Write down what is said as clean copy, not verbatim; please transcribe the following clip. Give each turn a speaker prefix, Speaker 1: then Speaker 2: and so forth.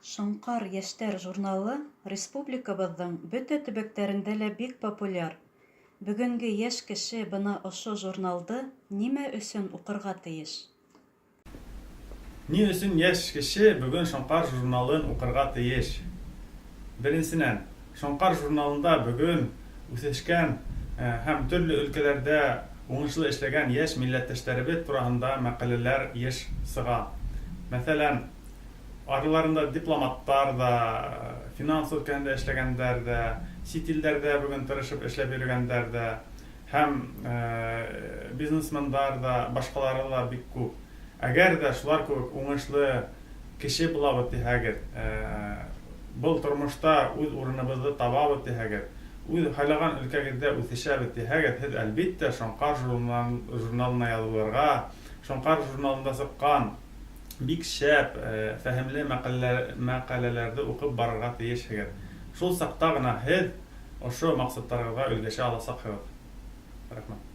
Speaker 1: «Шоңҡар» йәштәр журналы республикабыҙҙың бөтә төбәктәрендә лә бик популяр. Бөгөнгө йәш кеше бына ошо журналды нимә өсөн уҡырға тейеш?
Speaker 2: Ни өсөн йәш кеше бөгөн «Шоңҡар» журналын уҡырға тейеш? Беренсенән, «Шоңҡар» журналында бөгөн үҫешкән һәм төрлө өлкәләрҙә уңышлы эшләгән йәш милләттәштәребеҙ тураһында мәҡәләләр йыш сыға. Мәҫәлән, араларында дипломаттар ҙа, финанс өлкәһендә эшләгәндәр ҙә, сит илдәрҙә бөгөн тырышып эшләп йөрөгәндәр ҙә һәм бизнесмендар ҙа, башҡалары ла бик күп. Әгәр ҙә шулар кеүек уңышлы кеше булабыҙ тиһәгеҙ, был тормошта үҙ урыныбыҙҙы табабыҙ тиһәгеҙ, үҙ һайлаған өлкәгеҙҙә үҫешәбеҙ тиһәгеҙ, һеҙ, әлбиттә, «Шоңҡар» журналына яҙылырға, «Шоңҡар» журналында сыҡҡан бик шәп, фәһемле мәҡәләләрҙе уҡып барырға тейешһегеҙ. Шул саҡта ғына һеҙ ошо маҡсаттарығыҙға өлгәшә аласаҡһығыҙ. Рәхмәт.